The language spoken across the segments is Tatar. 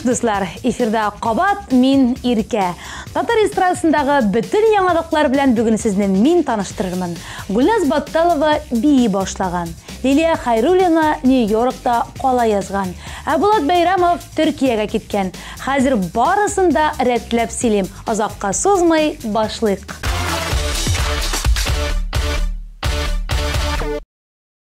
Дуслар, эфирда кабат мин Иркә. Татар эстрадасындагы бөтен яңалыклар белән бүген сезне мин таныштырырмын. Гөлназ Батталова бии башлаган. Лилия Хайруллина Нью-Йоркта кала язган. Ә Булат Бәйрәмов Төркиягә киткән. Хәзер барысын да рәтләп сөйлим. Озакка сузмый башлыйк.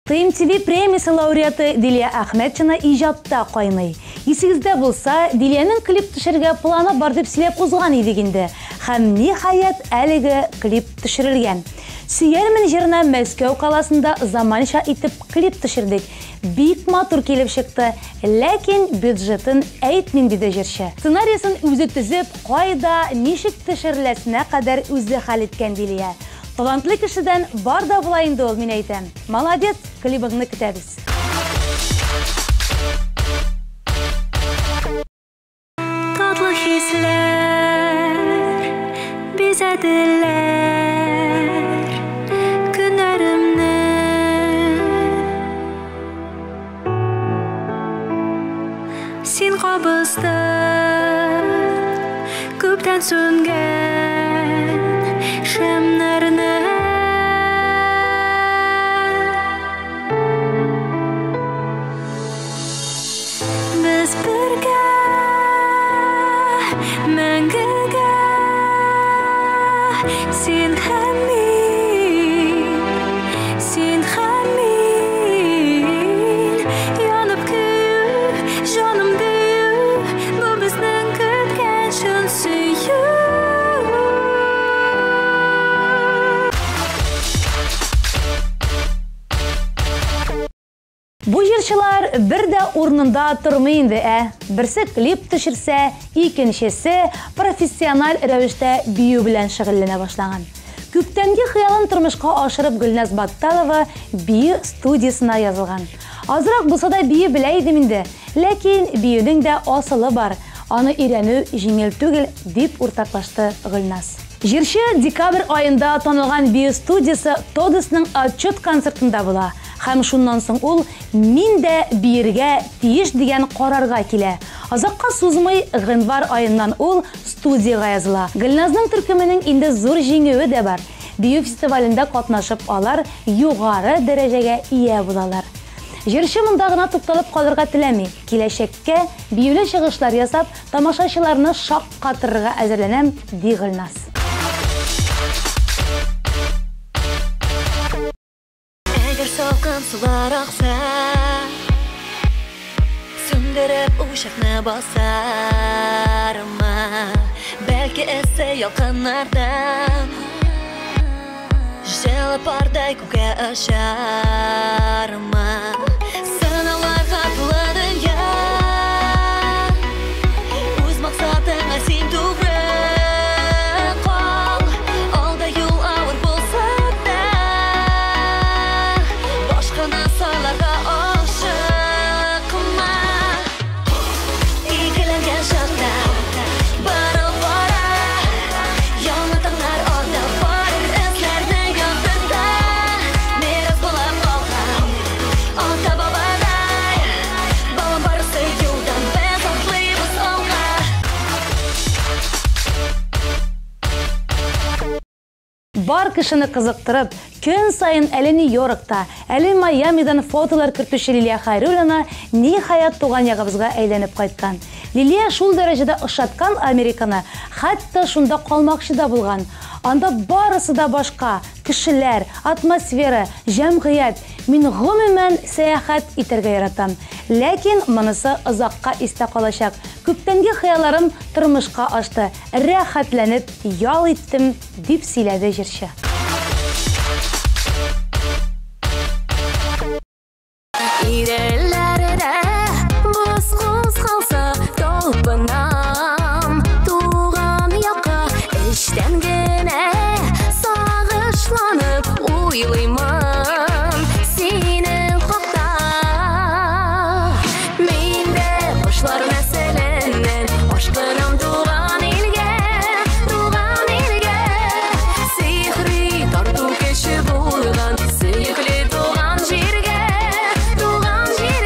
ТМТВ премиясе лауреаты Дилия Әхмәтшина иҗатта кайный. Исегездә булса, Дилиянең клип төшерергә планы бар дип сөйләп узган идек инде. Һәм ниһаять әлеге клип төшерелгән. Сөярмен җырына Мәскәү каласында заманча итеп клип төшердек. Бик матур килеп чыкты, ләкин бюджетын әйтмим, диде җырчы. Сценариясын үзе төзеп, кайда, ничек төшереләсенә кадәр үзе хәл иткән Дилия. Талантлы кешедән бар да була инде ул, мин әйтәм. Молодец, клибыңны көтәбез. Татлы хисләр бизәделәр көннәремне. Син кабыздың күптән сүнгән шәмнәрне. Без бергә мәңгегә, син һәм мин, син һәм мин. Янып көю, җаным дию, бу безнең көткән чын сөю. Бу җырчылар бер дә урынында тормый инде, ә? Берсе клип төшерсә, икенчесе профессиональ рәвештә бию белән шөгыльләнә башлаган. Күптәнге хыялын тормышка ашырып Гөлназ Батталова бию студиясенә язылган. Азрак булса да бию белә идем инде, ләкин биюнең дә асылы бар. Аны өйрәнү җиңел түгел, дип уртаклашты Гөлназ. Җырчы декабрь аенда танылган бию студиясе Тодосның отчет концертында була. Һәм шуннан соң ул мин дә биергә тиеш дигән карарга килә. Озакка сузмый, гыйнвар аеннан ул студиягә языла. Гөлназның төркеменең инде зур җиңүе дә бар. Бию фестивалендә катнашып алар югары дәрәҗәгә ия булалар. Җырчы монда гына тукталып калырга теләми. Киләчәккә биюле чыгышлар ясап, тамашачыларны шаккатырырга әзерләнәм, ди Гөлназ. Әгәр салкын сулар акса, сүндереп учакны басармын. Бәлки эссе ялкыннардан җылы пардай күккә очармын. Сынауларга тулы дөнья, үз максатыңа син тугры кал. Алда юл авыр булса да, башканы сайларга ашыкма. Икеләнгән чакта барып бара, яңа таңнар ата барыр эзләрне яктырта. Мирас булып калган ата-бабадай, балам барысы юлдан без атлыйбыз алга. Бар кешене кызыктырып, көн саен әле Нью-Йоркта, әле Майамидан фотолар кертүче Лилия Хайруллина ниһаять туган ягыбызга әйләнеп кайткан. Лилия шул дәрәҗәдә ошаткан Американы, хәтта шунда калмакчы да булган. Анда барысы да башка, кешеләр, атмосфера, җәмгыять. Мин гомумән сәяхәт итәргә яратам. Ләкин монысы озакка истә калачак. Күптәнге хыялларым тормышка ашты. Рәхәтләнеп ял иттем, дип сөйләде җырчы. Иреләрдә боз кузгалса, талпынам туган якка. Эчтән генә сагышланып уйлыймын синең хакта. Мин дә кошлар нәселеннән, ашкынам туган илгә, туган илгә. Сихри тарту көче булган сөекле туган җиргә, туган җиргә.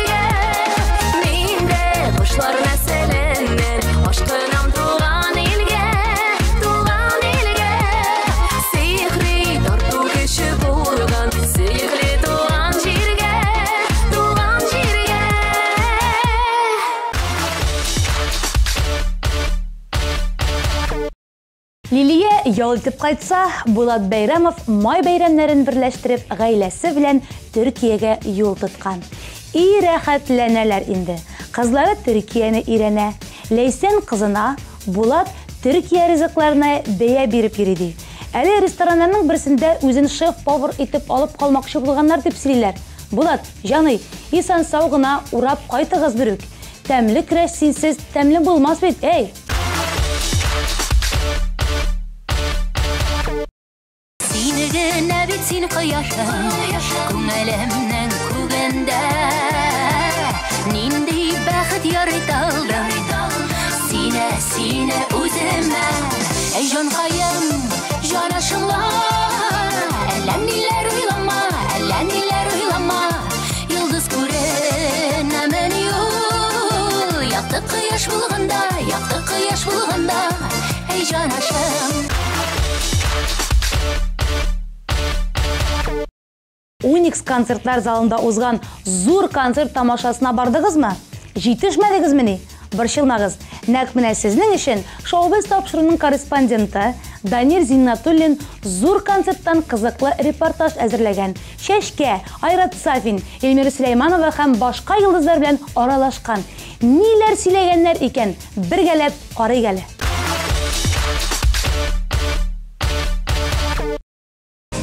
ял итеп кайтса, Булат Бәйрәмов май бәйрәмнәрен берләштереп, гаиләсе белән Төркиягә юл тоткан. И рәхәтләнәләр инде. Кызлары Төркияне өйрәнә. Ләйсән кызына, Булат Төркия ризыкларына бәя биреп йөри ди. Әле рестораннарның берсендә үзен шеф-повар итеп алып калмакчы булганнар дип сөйлиләр. Булат, җаный, исән-сау гына урап кайтыгыз берүк. Тәмле көрәш синсез тәмле булмас бит, әй! Сине генә бит син кояшым, күңелемнең күгендә. Нинди бәхет ярыйталдым, сине, сине үземә. Әй, җанкаем, җанашымла, әллә ниләр уйлама, әллә ниләр уйлама. Йолдыз күренәмени ул, якты кояш булганда, якты кояш булганда, әй, җанашым. Уникс концертлар залында узган зур концерт тамашасына бардыгызмы? Җитешмәдегезмени? Борчылмагыз. Нәкъ менә сезнең өчен Шоу-біз тапшыруының корреспонденты Данир Зиннатуллин зур концерттан кызыклы репортаж әзерләгән. Чәчкә, Айрат Сафин, Эльмира Сөләйманова һәм башка йолдызлар белән аралашкан. Ниләр сөйләгәннәр икән? Бергәләп карыйк әле.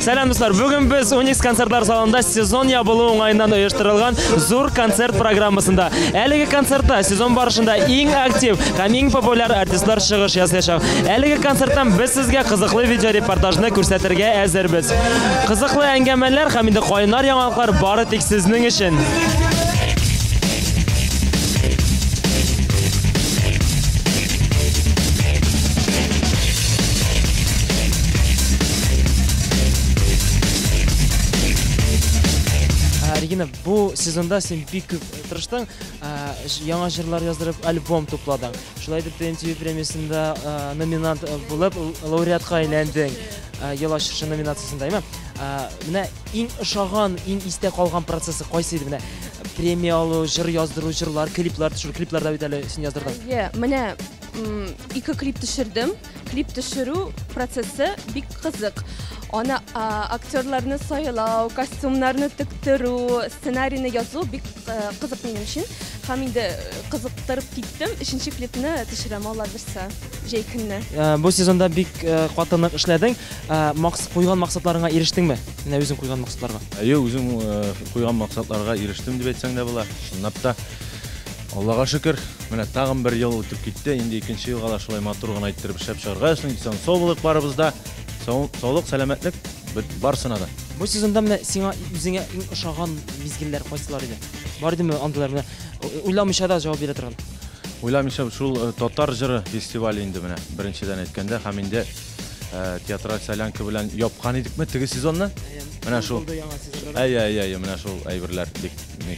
Сәлам, дуслар! Бүген без Уникс концертлар залында сезон ябылу уңаеннан оештырылган зур концерт программасында. Әлеге концертта сезон барышында иң актив һәм иң популяр артистлар чыгыш ясаячак. Әлеге концерттан без сезгә кызыклы видеорепортажны күрсәтергә әзербез. Кызыклы әңгәмәләр һәм инде кайнар яңалыклар бары тик сезнең өчен. Регина, бу сезонда син бик күп тырыштың, яңа җырлар яздырып, альбом тупладың. Шулай итеп TMTV премиясендә номинант булып, лауреатка әйләндең. Ел ачышы номинациясендә, әйме? Менә иң ошаган, иң истә калган процессы кайсы иде? Менә премия алу, җыр яздыру, җырлар, клиплар төшерү, клиплар да бит әле син яздырдың. Әйе, менә ике клип төшердем. Клип төшерү процессы бик кызык. Аны актерларны сайлау, костюмнарны тектерү, сценарийны язу бик кызык минем өчен. Һәм инде кызыктырып киттем. Өченче клипны төшерәм, Алла бирсә, җәй көнне. Бу сезонда бик каты нык эшләдең. Куйган максатларыңа ирештеңме? Менә үзең куйган максатларга. Әйе, үзем куйган максатларга ирештем дип әйтсәң дә була. Чынлап та, Аллага шөкер, менә тагын бер ел үтеп китте. Инде икенче елга да шулай матур гына иттереп эшләп чыгарга язсын. Исән сау булыйк барыбыз да. Саулык, сәламәтлек барысына да. Бу сезонда менә сиңа үзеңә иң ошаган мизгелләр кайсылар иде? Бар идеме андыйлар менә уйламыйча да җавап бирә торган? Уйламыйча шул татар җыры фестивале инде менә беренчедән әйткәндә һәм инде театраль солянка белән япкан идекме теге сезонны? Менә шул. Әйе, әйе, әйе, менә шул әйберләр бик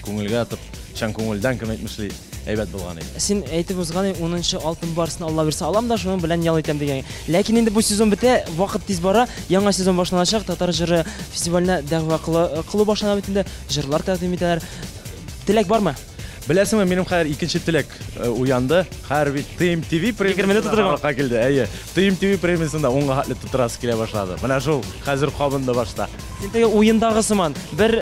күңелгә атып, чын күңелдән кем әйтмешли, әйбәт булган иде. Син әйтеп узган 10-нчы алтын барсын Алла бирсә алам да, шуның белән ял итәм дигән. Ләкин инде бу сезон бетә, вакыт тиз бара, яңа сезон башланачак, татар җыры фестиваленә дәгъва кылу башлана бит инде, җырлар тәкъдим итәләр. Теләк бармы? Беләсеңме, минем хәзер икенче теләк уянды. Хәзер бит TMTV Егерме премиясендә тутырган. барлыкка килде. Әйе, TMTV премиясендә унга хәтле тутырасы килә башлады. Менә шул хәзер кабынды башта. Син теге уендагы сыман бер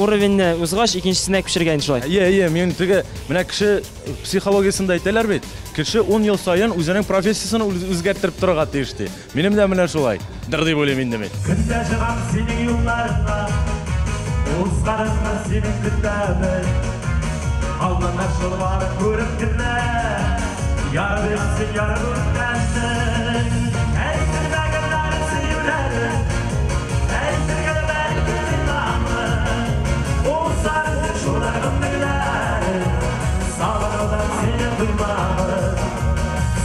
уровеньне узгач, икенчесенә күчергән шулай. Әйе, әйе, мин теге менә кеше психологиясендә әйтәләр бит. Кеше 10 ел саен үзенең профессиясен үзгәрттереп торырга тиеш ди. Минем дә менә шулай. Дыр дип уйлыйм инде мин. Көндә чыгам синең юлларыңа, узганыңны синең көтәмен. Алланы шул барып күреп кенә, ярып өтсен, ярып үткәнсен. Әйтелмәгәннәр сөюләре, әйтелгән бәлки тыйнамын. Узар шулар гомерләре, сагынудан сине туймамын.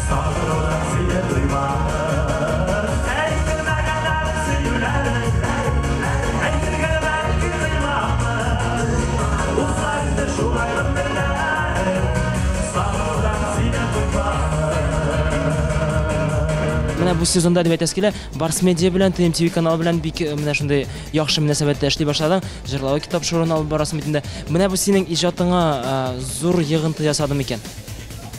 Сагынудан сине туймамын. Әйтелмәгәннәр сөюләре, әйтелгән бәлки тыйнамын. Узар шулай гомерләре, сагынудан сине туймамын. Менә бу сезонда дип әйтәсе килә, Барс Медиа белән, TMTV каналы белән бик менә шундый яхшы мөнәсәбәттә эшли башладың. Җырлау китап шоуын алып барасың бит инде. Менә бу синең иҗатыңа зур йогынты ясады микән?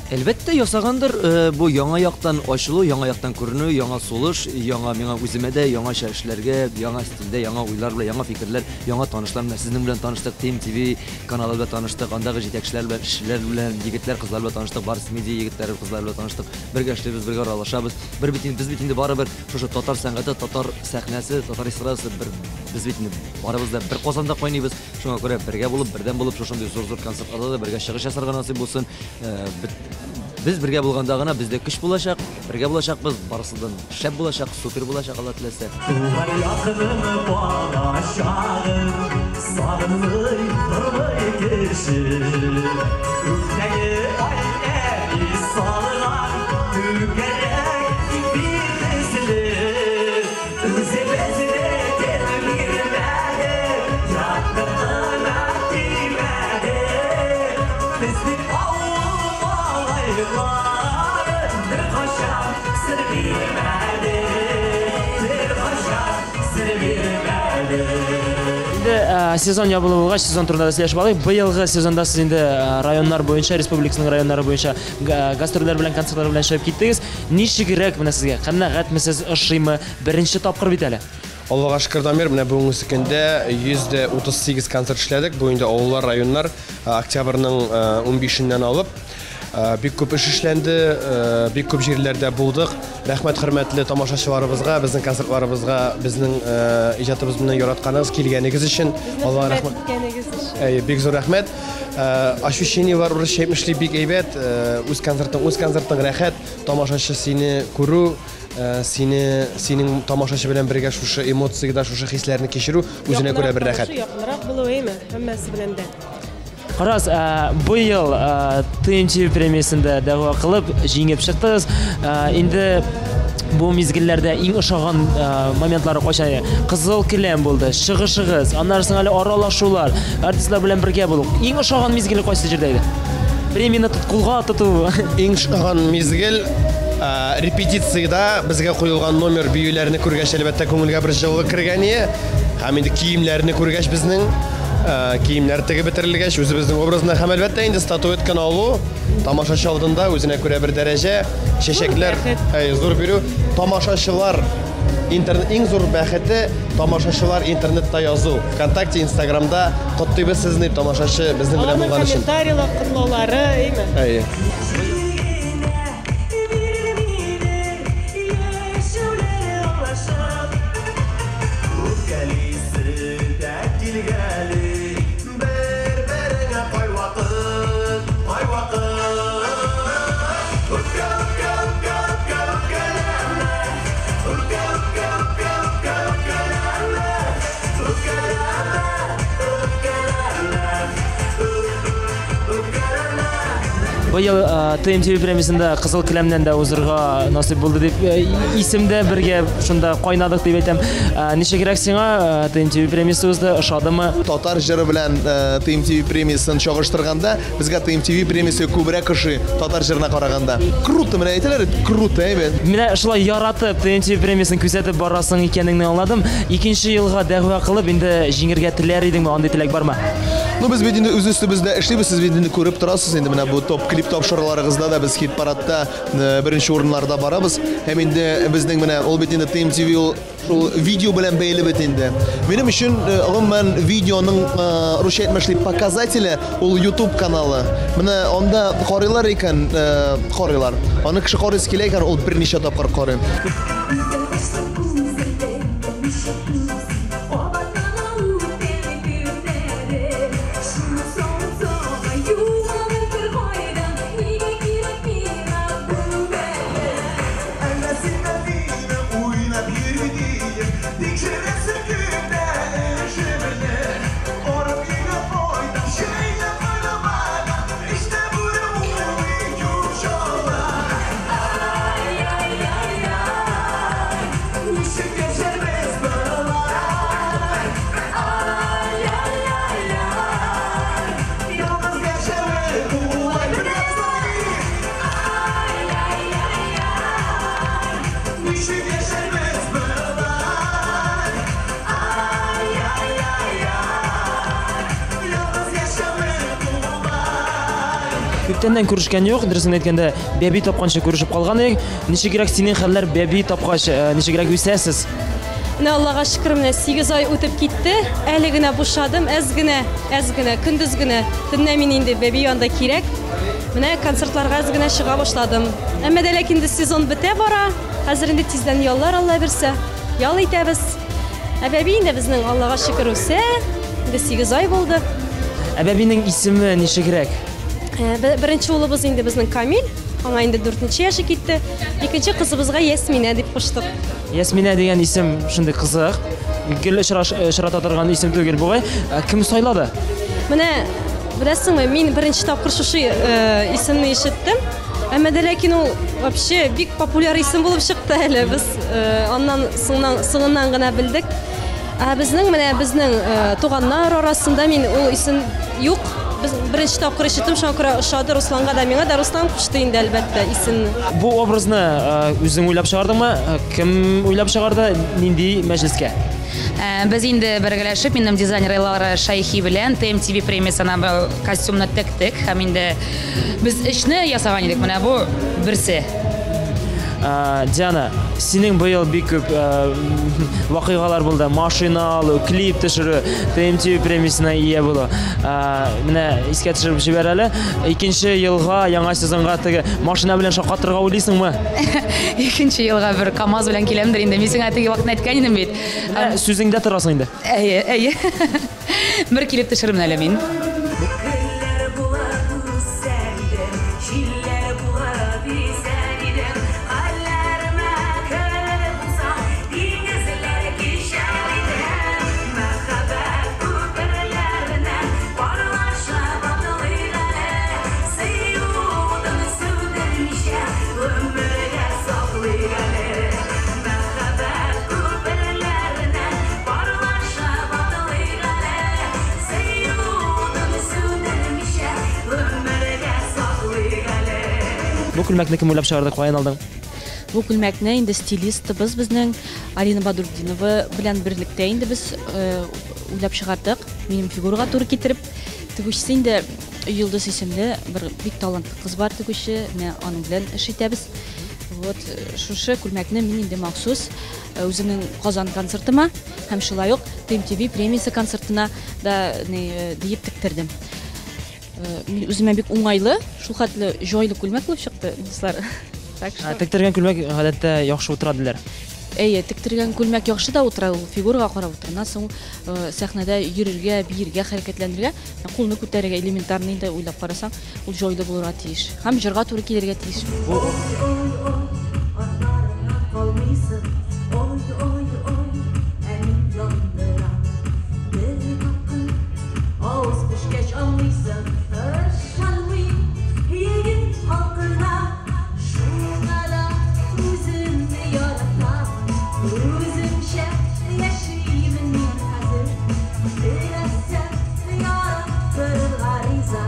Әлбәттә, ясагандыр. Бу яңа яктан ачылу, яңа яктан күренү, яңа сулыш, яңа миңа үземә дә яңача эшләргә, яңа стильдә, яңа уйлар белән, яңа фикерләр, яңа танышлар белән сезнең белән таныштык, TMTV каналы белән таныштык, андагы җитәкчеләр белән, эшчеләр белән, егетләр, кызлар белән таныштык, Барс Медиа егетләре, кызлары белән таныштык. Бергә эшлибез, бергә аралашабыз. Бер бит инде, без бит инде барыбер шушы татар сәнгате, татар сәхнәсе, татар эстрадасы бер без бит инде барыбыз да бер казанда кайныйбыз. Шуңа күрә бергә булып, бердәм булып шушындый зур-зур концертларда да бергә чыгыш ясарга насыйп булсын. Без бергә булганда гына бездә көч булачак, бергә булачакбыз, барысыдан шәп булачак, супер булачак, Алла теләсә. Туган якыным, балачагым, сагынмый тормый кеше. Күктәге ай әби салган түгәрәк бер төсле. Үзебезнекен бирмәде, якынына тимәде. Безнең авыл малайлары беркайчан сер бирмәде, беркайчан сер бирмәде. Инде сезон ябылу булгач, сезон турында да сөйләшеп алыйк. Быелгы сезонда сез инде районнар буенча, республикасының районнары буенча гастрольләр белән, концертлар белән чыгып киттегез. Ничегрәк менә сезгә? Канәгатьме сез, ошыймы? Беренче тапкыр бит әле. Аллага шөкер, Дамир, менә бүгенге көндә 138 концерт эшләдек. Бу инде авыллар, районнар, октябрьнең 15-ннән алып бик күп эш эшләнде, бик күп җирләрдә булдык. Рәхмәт хөрмәтле тамашачыларыбызга, безнең концертларыбызга, безнең иҗатыбыз белән яратканыгыз, килгәнегез өчен. Аллага рәхмәт. Иткәнегез өчен. Әйе, бик зур рәхмәт. Ощущениелар урысча әйтмешли бик әйбәт. Үз концертың, үз концертың рәхәт. Тамашачы сине күрү, сине синең тамашачы белән бергә шушы эмоциядә, шушы хисләрне кичерү үзенә күрә бер рәхәт. Якынрак булу, әйме, һәммәсе белән дә. Карагыз, быел TMTV премиясендә дәгъва кылып, җиңеп чыктыгыз. Инде бу мизгелләрдә иң ошаган моментлары кайчан иде? Кызыл келәм булды, чыгышыгыз, аннары соң әле аралашулар, артистлар белән бергә булу. Иң ошаган мизгеле кайсы җирдә иде? Премияне кулга тоту. Иң ошаган мизгел репетициядә безгә куелган номер биюләрне күргәч, әлбәттә, күңелгә бер җылылык кергән иде. Һәм инде киемнәрне күргәч безнең киемнәр тегеп бетерелгәч, үзебезнең образны һәм әлбәттә инде статуэтканы алу тамашачы алдында үзенә күрә бер дәрәҗә, чәчәкләр, әй, зур бирү, тамашачылар интернет иң зур бәхете тамашачылар интернетта язу. ВКонтакте, Инстаграмда котлыйбыз сезне, тамашачы безнең белән Аларның булган өчен. комментарийлар, котлаулары, әйме. Әйе. Үпкәлисе дә килгәли, бер-береңә кайвакыт, кайвакыт. Үпкә, үпкә, үпкә, үпкә, үпкәләмә. Үпкә, үпкә, үпкә, үпкә, үпкәләмә. Үпкәләмә, үпкәләмә. Үпкәләмә. Быел TMTV премиясендә Кызыл келәмнән дә узырга насыйп булды дип исемдә, бергә шунда кайнадык дип әйтәм. Ничегрәк сиңа TMTV премиясе узды, ошадымы? Татар җыры белән TMTV премиясен чагыштырганда, безгә TMTV премиясе күбрәк ошый татар җырына караганда. Круто, менә әйтәләр, круто, әйбәт. Менә шулай яратып TMTV премиясен күзәтеп барасың икәнеңне аңладым. Икенче елга дәгъва кылып, инде җиңергә теләр идеңме? Андый теләк бармы? Ну, без бит инде үз өстебездә эшлибез, сез бит инде күреп торасыз, инде менә бу топ клип тапшыруларыгызда да без хит-парадта беренче урыннарда барабыз. Һәм инде безнең менә ул бит инде TMTV ул шул видео белән бәйле бит инде. Минем өчен гомумән видеоның русча әйтмешли показателе ул YouTube каналы. Менә анда карыйлар икән, карыйлар. Аны кеше карыйсы килә икән, ул берничә тапкыр карый. Әллә син дә мине уйлап йөрдең, тикшерәсең көндә эшемне. Арып өйгә кайтам, чәйләп уйламаган, эштә бүре улый юк. Ничек яшәрбез болай? Ай-яй-яй-яй, ялгыз яшәве кулай. Ай-яй-яй-яй, ничек яшәрбез болай? Күптәннән күрешкән юк, дөресен әйткәндә, бәби тапканчы күрешеп калган идек. Ничегрәк синең хәлләр бәби тапкач, э, ничегрәк үсәсез? Менә Аллага шөкер, менә 8 ай үтеп китте. Әле генә бушадым, әз генә, әз генә, көндез генә. Төнлә мин инде бәби янында кирәк. Менә концертларга әз генә чыга башладым. Әмма дә ләкин инде сезон бетә бара. Хәзер инде тиздән яллар Алла бирсә. Ял итәбез. Ә бәби инде безнең Аллага шөкер үсә. Инде 8 ай булды. Ә бәбинең исеме ничегрәк? Э, беренче улыбыз инде безнең Камил. Аңа инде дүртенче яше китте. Икенче кызыбызга Ясминә дип куштык. Ясминә дигән исем шундый кызык. Гел очрата торган исем түгел бугай. Ә кем сайлады? Менә беләсеңме, мин беренче тапкыр шушы э, исемне ишеттем. Әмма дә ләкин ул вообще бик популяр исем булып чыкты әле. Без э, аннан соңыннан, соңыннан гына белдек. Ә безнең менә безнең э, туганнар арасында мин ул исем юк. Без беренче тапкыр ишеттем, шуңа күрә ошады Русланга да, миңа да Руслан кушты инде әлбәттә исемне. Бу образны э, үзең уйлап чыгардыңмы? Э, кем уйлап чыгарды? Нинди мәҗлескә? Э, без инде бергәләшеп, минем дизайнер Элара Шайхи белән TMTV премиясенә бу костюмны тектек һәм инде без эшне ясаган идек. Менә бу берсе. Диана, синең быел бик күп вакыйгалар булды. Машина алу, клип төшерү, TMTV премиясенә ия булу. Менә искә төшереп җибәр әле. Икенче елга, яңа сезонга теге машина белән шаккатырга уйлыйсыңмы? Икенче елга бер КАМАЗ белән киләмдер инде. Мин сиңа теге вакытны әйткән идем бит. Сүзеңдә торасың инде. Әйе, әйе. Бер килеп төшермен әле мин. Гөлләр булып үсәр идем, җилләр булып исәр идем, хәлләремә кер булсаң, диңгезләр кичәр идем. Мәхәббәт күперләренә парлашып атлыйк әле, сөю утын сүндермичә гомергә саклыйк әле. Мәхәббәт күперләренә парлашып атлыйк әле, сөю утын сүндермичә гомергә саклыйк әле. Бу күлмәкне кем уйлап чыгарды, каян алдың? Бу күлмәкне инде стилистыбыз безнең Алина Бадрутдинова белән берлектә инде без э, уйлап чыгардык. Минем фигурага туры китереп. Тегүчесе инде Йолдыз исемле бер бик талантлы кыз бар тегүче. Менә аның белән эш итәбез. Вот э, шушы күлмәкне мин инде махсус э, үземнең Казан концертыма һәм шулай ук TMTV премиясе концертына да ни, э, диеп тектердем. Мин үземә бик уңайлы, шул хәтле җайлы күлмәк булып чыкты, дуслар. Так что Тектергән күлмәк гадәттә яхшы утыра диләр. Әйе, тектергән күлмәк яхшы да утыра, ул фигурага карап утыра. Аннан соң э, сәхнәдә йөрергә, биергә, хәрәкәтләнергә, кулны күтәрергә элементарный инде уйлап карасаң, ул җайлы булырга тиеш. Һәм җырга туры килергә тиеш. Ой, ой, ой, артларыңа калмыйсың. Ой, ой, ой, ә мин яндырам. Бер капкын авыз пешкәч аңлыйсың. Ышанмыйм егет халкына. Шуңа да үземне яратам. Үземчә яшимен мин хәзер. Теләсәң яраттырырга риза.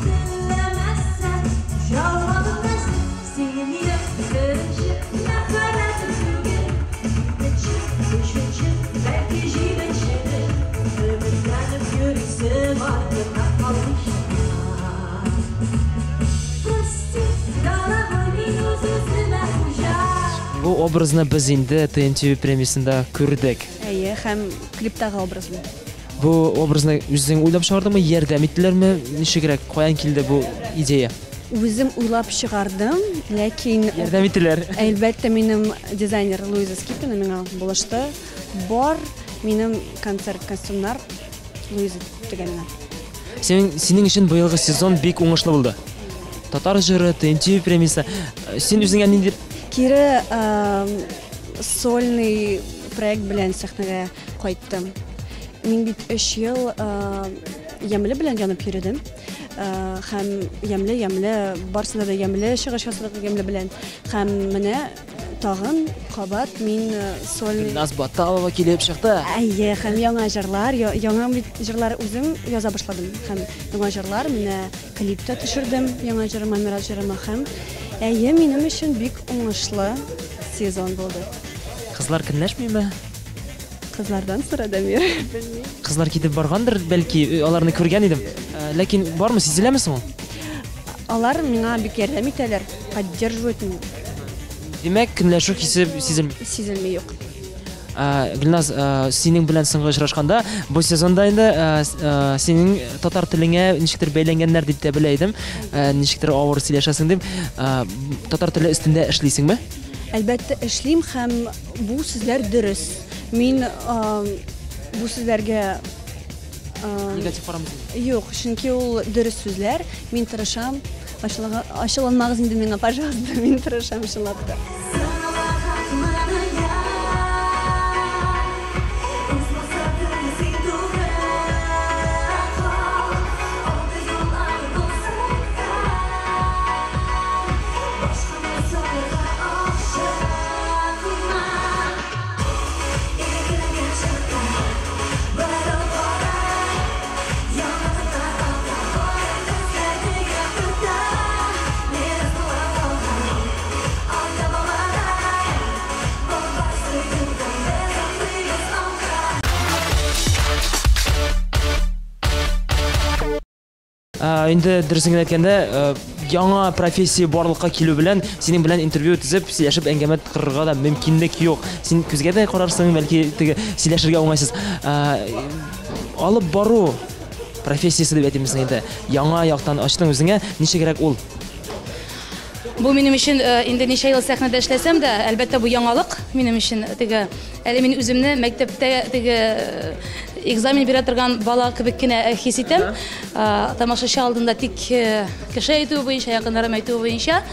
Теләмәсәң җавабым әзер. Син минем беренче мәхәббәтем түгел. Икенче, өченче, бәлки җиденчедер. Өметләнеп йөрисем артына калмыйча. Прости, дорогой, мин үз-үземә хуҗа. Бу образны без инде TMTV премиясендә күрдек. Әйе, һәм клиптагы образ бу. Бу образны үзең уйлап чыгардыңмы, ярдәм иттеләрме? Ничегрәк, каян килде бу идея? Үзем уйлап чыгардым, ләкин Ярдәм иттеләр. Әлбәттә, минем дизайнер Луиза Скипина миңа булышты. Бар минем концерт костюмнар Луиза тегә миңа. Синең, синең өчен быелгы сезон бик уңышлы булды. Татар җыры, TMTV премиясе. Э, син үзеңә нинди Кире э, сольный проект белән сәхнәгә кайттым. Мин бит 3 ел э, Ямле белән янып йөрдем. Һәм Ямле, Ямле, барысында да Ямле чыгыш ясадык Ямле белән. Һәм менә тагын кабат мин сольный Гөлназ Баталова килеп чыкты. Әйе, һәм яңа җырлар, яңа бит җырлар үзем яза башладым. Һәм яңа җырлар, менә клип та төшердем, яңа җырыма, Мирас җырыма һәм әйе, минем өчен бик уңышлы сезон булды. Кызлар көнләшмиме? Кызлардан сора, Дамир. Белмим. Кызлар китеп баргандыр, бәлки, аларны күргән идем. Ләкин бармы, сизеләме соң ул? Алар миңа бик ярдәм итәләр, поддерживают меня. Димәк, көнләшү хисе сизелми? Сизелми, юк. Гөлназ, синең белән соңгы очрашканда, бу сезонда инде синең татар телеңә ничектер бәйләнгәннәр дип тә белә идем. Ничектер авыр сөйләшәсең дип. Татар теле өстендә эшлисеңме? Әлбәттә, эшлим һәм бу сүзләр дөрес. Мин бу сүзләргә Негатив карамыйсың? Юк, чөнки ул дөрес сүзләр. Мин тырышам. Ачуланмагыз инде миңа, пожалуйста. Мин тырышам чынлап та. Инде дөресен генә әйткәндә, яңа профессия барлыкка килү белән синең белән интервью төзеп, сөйләшеп әңгәмә корырга да мөмкинлек юк. Син күзгә дә карарсың, бәлки теге сөйләшергә уңайсыз. Алып бару профессиясе дип әйтимме соң инде? Яңа яктан ачтың үзеңә, ничегрәк ул? Бу минем өчен инде ничә ел сәхнәдә эшләсәм дә, әлбәттә, бу яңалык минем өчен. Теге әле мин үземне мәктәптә теге экзамен бирә торган бала кебек кенә хис итәм. Тамашачы алдында тик кеше әйтүе буенча, якыннарым әйтүе буенча,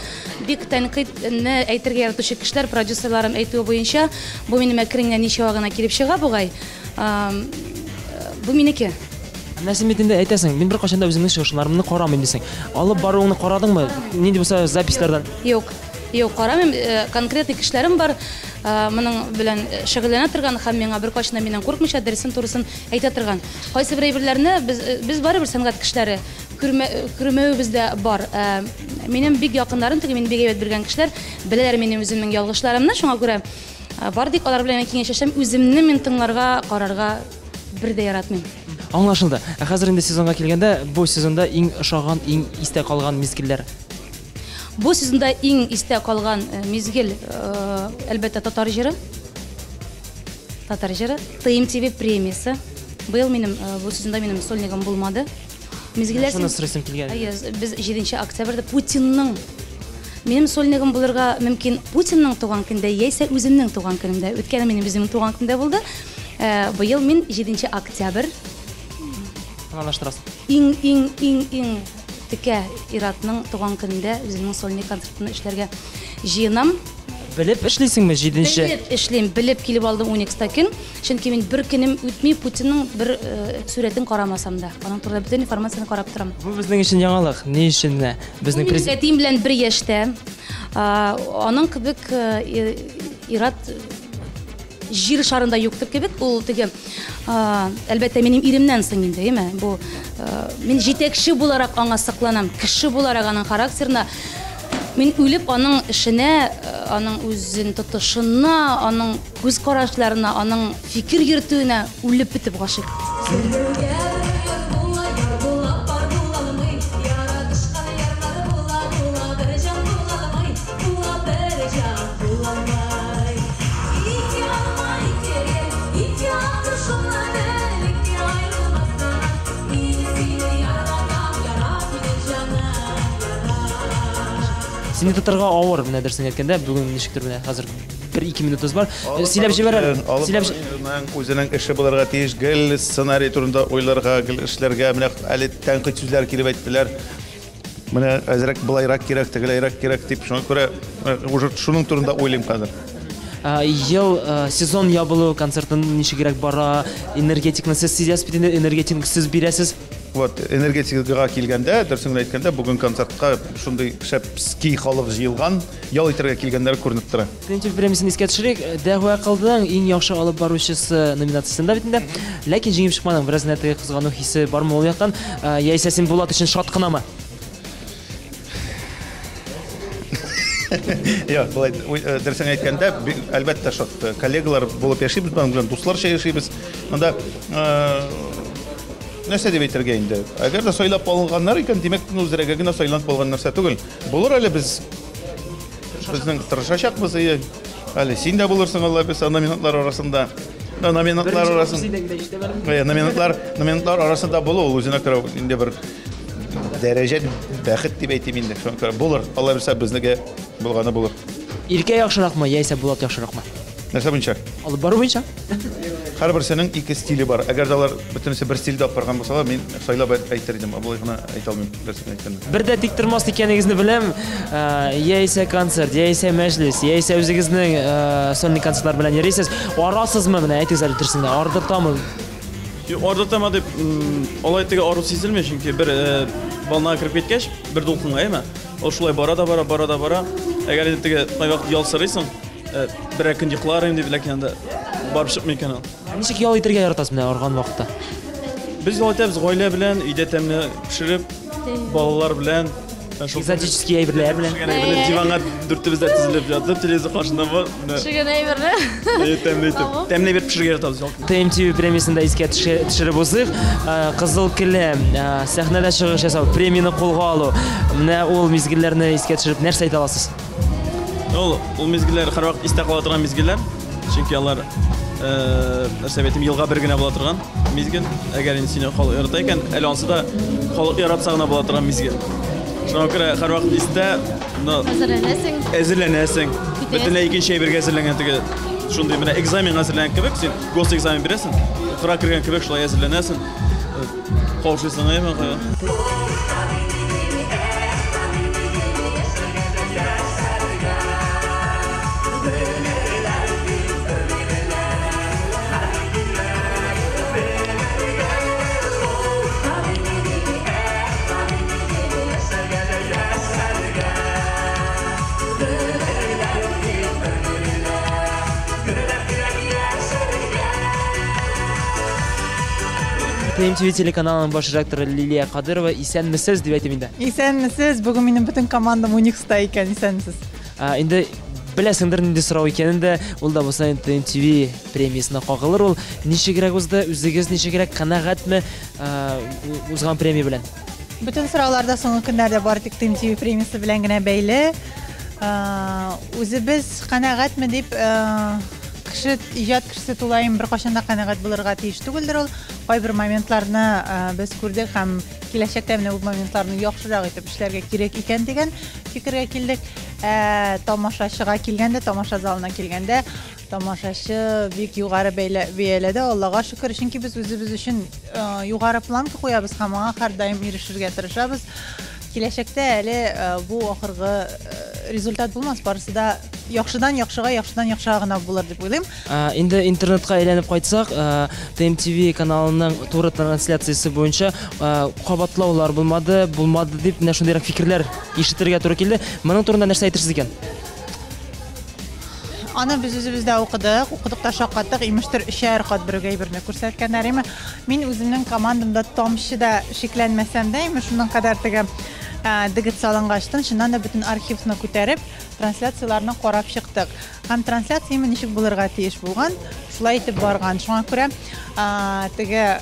бик тәнкыйтьне әйтергә яратучы кешеләр, продюсерларым әйтүе буенча, бу минем әкрен генә ничава гына килеп чыга бугай. Бу минеке. Менә син бит инде әйтәсең, мин беркайчан да үземнең чыгышларымны карамыйм дисең. Алып баруыңны карадыңмы? Нинди булса записьләрдән? Юк. Юк, карамыйм. Конкретный кешеләрем бар, моның белән шөгыльләнә торган һәм миңа беркайчан да миннән куркмыйча дөресен турысын әйтә торган. Кайсы бер әйберләрне без без барыбер сәнгать кешеләре күрмә күрмәвебез дә бар. Минем бик якыннарым, теге мине бик әйбәт белгән кешеләр беләләр минем үземнең ялгышларымны, шуңа күрә Бар тик алар белән киңәшләшәм, үземне мин тыңларга, карарга бер дә яратмыйм. Аңлашылды. Ә хәзер инде сезонга килгәндә, бу сезонда иң ошаган, иң истә калган мизгелләр? Бу сезонда иң истә калган мизгел, әлбәттә, татар җыры. Татар җыры. ТМТВ премиясе. Быел минем бу сезонда минем сольнигым булмады. Мизгелләр Шуны сорыйсым килгән. Әйе, без 7 октябрьдә Путинның Минем сольнигым булырга мөмкин Путинның туган көндә яисә үземнең туган көнемдә. Үткәне минем үземнең туган көндә булды. Быел мин 7 октябрь планлаштырасың. Иң иң иң иң текә иратның туган көнендә үземнең сольный концертымны эшләргә җыенам. Белеп эшлисеңме җиденче? Белеп эшлим, белеп килеп алдым Уникста көн. Чөнки мин бер көнем үтми Путинның бер сурәтен карамасам да. Аның турында бөтен информацияне карап торам. Бу безнең өчен яңалык. Ни өчен менә безнең президент? Әтием белән бер яшьтә. Аның кебек ир-ат җир шарында юктыр кебек. Ул теге, әлбәттә, минем иремнән соң инде, әйеме? Бу мин җитәкче буларак аңа сокланам, кеше буларак аның характерына. Мин үлеп аның эшенә, аның үзен тотышына, аның күз карашларына, аның фикер йөртүенә үлеп бетеп гашыйк. Сине тотарга авыр, менә дөресен әйткәндә, бүген ничектер менә хәзер бер-ике минутыбыз бар. Сөйләп җибәр әле. Сөйләп үзенең эше булырга тиеш, гел сценарий турында уйларга, гел эшләргә. Менә әле тәнкыйть сүзләр килеп әйттеләр. Менә әзрәк былайрак кирәк, тегеләйрәк кирәк дип, шуңа күрә уже шуның турында уйлыйм хәзер. Ел сезон ябылу концертын ничегрәк бара? Энергетикны сез сизәсез бит инде, энергетикны сез бирәсез. Вот, энергетикага килгәндә, дөресен генә әйткәндә, бүген концертка шундый шәпский халык җыелган, ял итәргә килгәннәр күренеп тора. Тенчев премиясен искә төшерик. Дәгъва кылдың иң яхшы алып баручысы номинациясендә бит инде. Ләкин җиңеп чыкмадың. Бераз генә теге кызгану хисе бармы ул яктан? Яисә син Булат өчен шат кынамы? Юк, болай дөресен әйткәндә, әлбәттә, шат. Коллегалар булып яшибез, аның белән дусларча яшибез. Монда нәрсә дип әйтергә инде? Әгәр дә сайлап алынганнар икән, димәк, ну, зрәгә генә сайланып алган нәрсә түгел. Булыр әле без безнең тырышачакбыз, әйе. Әле син дә булырсың, Алла бирсә, номинантлар арасында. Номинантлар арасында. Әйе, номинантлар, номинантлар арасында булу ул үзенә күрә инде бер дәрәҗә, бәхет дип әйтим инде. Шуңа күрә булыр, Алла бирсә, безнеке булганы булыр. Иркә яхшыракмы, яисә Булат яхшыракмы? Нәрсә буенча? Алып бару буенча. Һәрберсенең ике стиле бар. Әгәр дә алар бөтенесе бер стильдә алып барган булсалар, мин сайлап әйтер идем. Ә болай гына әйтә алмыйм, дөресен әйткәндә. Бер дә тик тормас икәнегезне беләм. Яисә концерт, яисә мәҗлес, яисә үзегезнең сольный концертлар белән йөрисез. Арасызмы менә, әйтегез әле дөресен генә, ардыртамы? Юк, ардыртама дип, алай теге ару сизелми, чөнки бер волнага кереп киткәч, бер дулкынга, әйме? Ул шулай бара да бара, бара да бара. Әгәр инде теге кайвакыт ял сорыйсың, берәр көн йоклар идем дип, ләкин анда барып чыкмый икән ул. Ә ничек ял итәргә яратасыз менә арган вакытта? Без ял итәбез гаилә белән, өйдә тәмле пешереп, балалар белән. Экзотический әйберләр белән. Пешергән әйберләр, диванга дүртебез дә тезелеп ятып, телевизор каршында бар. Пешергән әйберләр. Тәмле итеп. Тәмле әйбер пешерергә яратабыз ял. ТМТВ премиясен дә искә төшереп узыйк. Кызыл келәм, сәхнәдә чыгыш ясау, премияне кулга алу. Менә ул мизгелләрне искә төшереп нәрсә әйтә аласыз? Ул, ул мизгелләр һәрвакыт истә кала торган мизгелләр. Чөнки алар, нәрсә дип әйтим, елга бер генә була торган мизгел. Әгәр инде сине халык ярата икән, әле ансы да халык яратса гына була торган мизгел. Шуңа күрә һәрвакыт истә, но Әзерләнәсең. Әзерләнәсең. Бөтенләй икенче әйбергә әзерләнгән теге шундый менә экзаменга әзерләнгән кебек, син госэкзамен бирәсең, укырга кергән кебек шулай әзерләнәсең. Каушыйсың, әйме, кая. ТМТВ телеканалының баш редакторы Лилия Кадырова, исәнмесез дип әйтим инде. Исәнмесез, бүген минем бөтен командам Уникста икән, исәнмесез. Инде беләсеңдер нинди сорау икәнен дә, ул да булса инде ТМТВ премиясенә кагылыр ул. Ничегрәк узды, үзегез ничегрәк, канәгатьме узган премия белән? Бөтен сораулар да соңгы көннәрдә бары тик ТМТВ премиясе белән генә бәйле. Үзебез канәгатьме дип, кеше, иҗат кешесе тулаем беркайчан да канәгать булырга тиеш түгелдер ул. Кайбер моментларны без күрдек һәм киләчәктә менә бу моментларны яхшырак итеп эшләргә кирәк икән дигән фикергә килдек. Ә тамашачыга килгәндә, тамаша залына килгәндә, тамашачы бик югары бәяләде, Аллага шөкер, чөнки без үзебез өчен югары планка куябыз һәм аңа һәрдаим ирешергә тырышабыз. Киләчәктә әле бу ахыргы результат булмас, барысы да яхшыдан яхшыга, яхшыдан яхшыга гына булыр дип уйлыйм. Инде интернетка әйләнеп кайтсак, ТМТВ каналының туры трансляциясе буенча кабатлаулар булмады, булмады дип менә шундыйрак фикерләр ишетергә туры килде. Моның турында нәрсә әйтерсез икән? Аны без үзебез дә укыдык, укыдык та шаккаттык, имештер, өчәр кат бер үк әйберне күрсәткәннәр име. Мин үземнең командамда тамчы да шикләнмәсәм дә, имеш, шуның кадәр теге дегет салынгачтын, чыннан да бөтен архивны күтәреп, трансляцияләрне карап чыктык. Һәм трансляция име ничек булырга тиеш булган, шулай итеп барган. Шуңа күрә, теге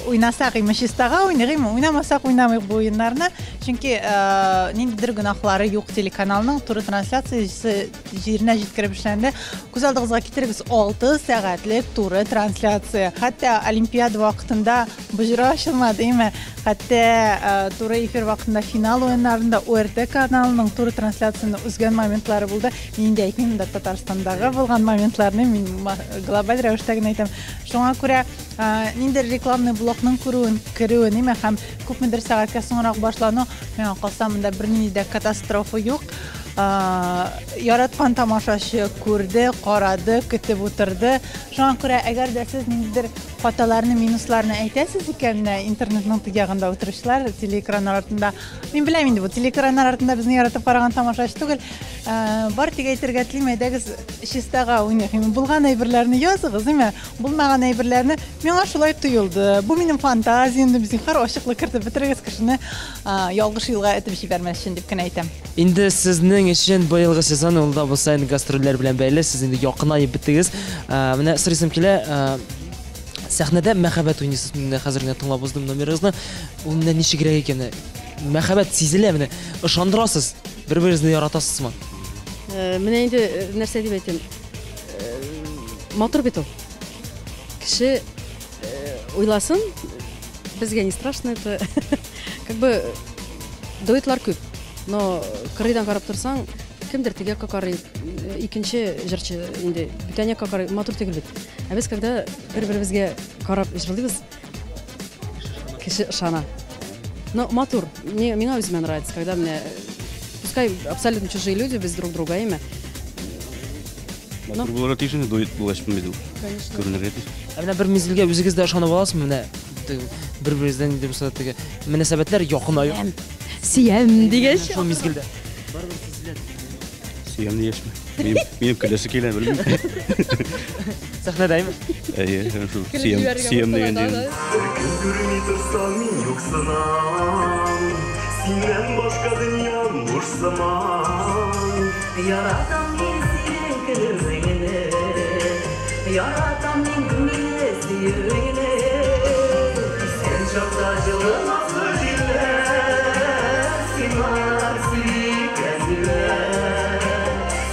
уйнасак име чистага уйныйк, име уйнамасак уйнамыйк бу уеннарны, чөнки ниндидер гөнаһлары юк телеканалның туры трансляциясе җиренә җиткереп эшләнде. Күз алдыгызга китерегез, 6 сәгатьлек туры трансляция. Хәтта Олимпиада вакытында боҗра ачылмады, име? Хәтта туры эфир вакытында финал уеннарында ОРТ каналының туры трансляцияне өзгән моментлары булды. Мин инде әйтмим дә Татарстандагы булган моментларны, мин глобаль рәвештә генә әйтәм. Шуңа күрә ниндидер рекламный блокның күрүен, керүен, име, һәм күпмедер сәгатькә соңрак башлану, миңа калса, монда бернинди дә катастрофа юк. Яраткан тамашачы күрде, карады, көтеп утырды. Шуңа күрә, әгәр дә сез ниндидер хаталарны, минусларны әйтәсез икән, менә интернетның теге ягында утыручылар, телеэкраннар артында. Мин беләм инде, бу телеэкраннар артында безне яратып караган тамашачы түгел. Бар тик әйтергә телим, әйдәгез чистага уйныйк. Булган әйберләрне языгыз, әйме? Булмаган әйберләрне миңа шулай тоелды. Бу минем фантазиям дип, зинһар ачыклык кертеп бетерегез кешене, ялгыш юлга этеп җибәрмәс өчен дип кенә әйтәм. Инде сезнең өчен быелгы сезон ул да булса инде гастрольләр белән бәйле, сез инде якынаеп беттегез. Менә сорыйсым килә, Сәхнәдә мәхәббәт уйныйсыз, мин менә хәзер генә тыңлап уздым номерыгызны. Ул менә ничегрәк икән? Мәхәббәт сизелә менә. Ышандырасыз, бер-берегезне яратасыз сыман. Менә инде нәрсә дип әйтим. Матур бит ул. Кеше уйласын, безгә не страшно это. Как бы дуэтлар күп, но кырыйдан карап торсаң, кемдер теге якка карый, икенче җырчы инде бүтән якка карый, матур түгел бит. Ә без когда бер-беребезгә карап җырлыйбыз, кеше ышана. Но матур, мне, миңа үземә нравится, когда мне, пускай абсолютно чужие люди, без друг друга, әйме. Матур булырга тиеш инде, дуэт булгач бит ул. Конечно. Күренергә тиеш. Ә менә бер мизгелгә үзегез дә ышанып аласызмы менә бер-берегездән инде булса теге мөнәсәбәтләр якынаю. Сөям дигәч. Шул мизгелдә. Сөям дигәчме? Минем, минем көләсе килә, белмим. Сәхнәдәме? Әйе, шул сөям, сөям дигән җирем. Кем күрми торса, мин юксынам. Синнән башка дөньям буш сыман. Яратам мин синең көлүеңне, Яратам мин мине сөюеңне. Искән чакта җылы назлы җилләр, Сиңа сөйгән җилләр.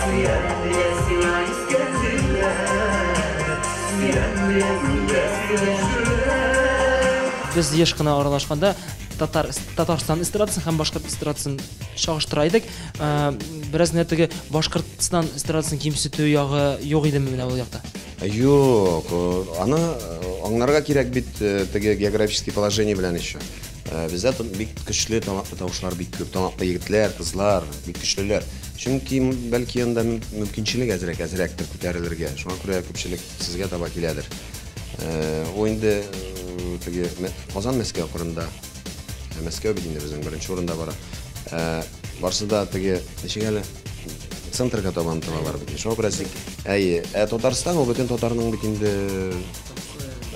Сөям дия сиңа искән җилләр, Сөям дия миндә сөйләшүләр. Без еш кына аралашканда татар Татарстан эстрадасын һәм башкорт эстрадасын чагыштыра идек. Бераз менә теге Башкортстан эстрадасын кимсетү ягы юк идеме менә ул якта? Юк, аны аңларга кирәк бит теге географический положение белән еще. Бездә бик көчле талантлы тавышлар бик күп, талантлы егетләр, кызлар, бик көчлеләр. Чөнки бәлки анда мөмкинчелек әзрәк, әзрәктер күтәрелергә. Шуңа күрә күпчелек сезгә таба киләдер. Ул инде теге Казан Мәскәү кырында. Мәскәү бит инде безнең беренче урында бара. Барсы да теге ничек әле центрга таба омтылалар бит. Шуңа күрә сик, әйе, ә Татарстан ул бөтен татарның бит инде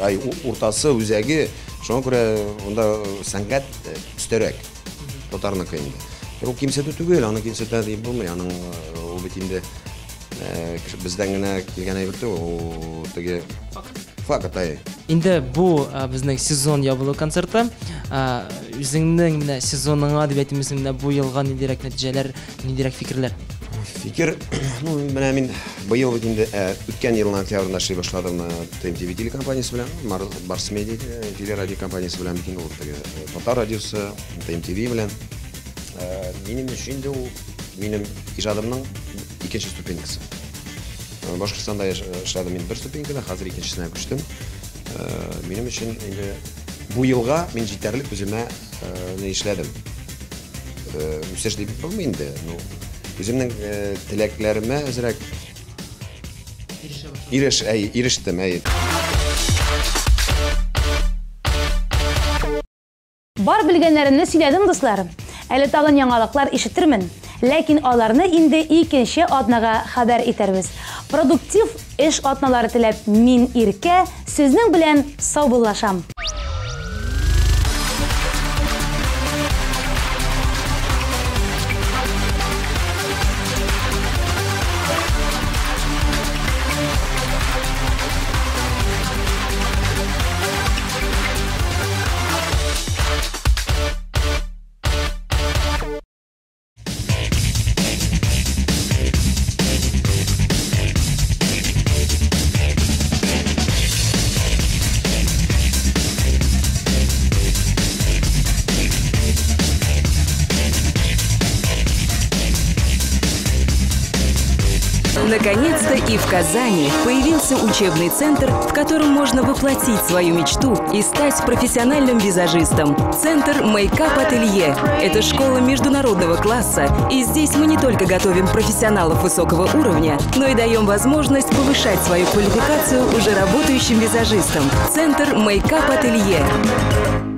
ай уртасы, үзәге. Шуңа күрә монда сәнгать өстәрәк татарныкы инде. Ул кимсетү түгел, аны кимсетә дип булмый. Аның ул бит инде бездән генә килгән әйбер түгел, ул теге факт, әйе. Инде бу безнең сезон ябылу концерты. Үзеңнең менә сезоныңа дип әйтимме, менә бу елга ниндирәк нәтиҗәләр, ниндирәк фикерләр? Фикер, ну, менә мин быел бит инде үткән елның октябрендә эшли башладым ТМТВ телекомпаниясе белән, Барс Медиа телерадио компаниясе белән бит инде ул теге татар радиосы, ТМТВ белән. Минем өчен инде ул минем иҗадымның икенче ступенькасы. Башкортстанда эшләдем мин бер ступенькада, хәзер икенчесенә күчтем. Минем өчен инде бу елга мин җитәрлек үземә не эшләдем. Үсеш дип булмый инде. Ну, үземнең теләкләремә әзрәк иреш, әй, ирештем, әй. Бар белгәннәремне сөйләдем, дуслар. Әле тагын яңалыклар ишетермен. Ләкин аларны инде икенче атнага хәбәр итәрбез. Продуктив эш атналары теләп мин Иркә сезнең белән саубуллашам. Наконец-то и в Казани появился учебный центр, в котором можно воплотить свою мечту и стать профессиональным визажистом. Центр Мейкап Ателье – это школа международного класса, и здесь мы не только готовим профессионалов высокого уровня, но и даем возможность повышать свою квалификацию уже работающим визажистам. Центр Мейкап Ателье.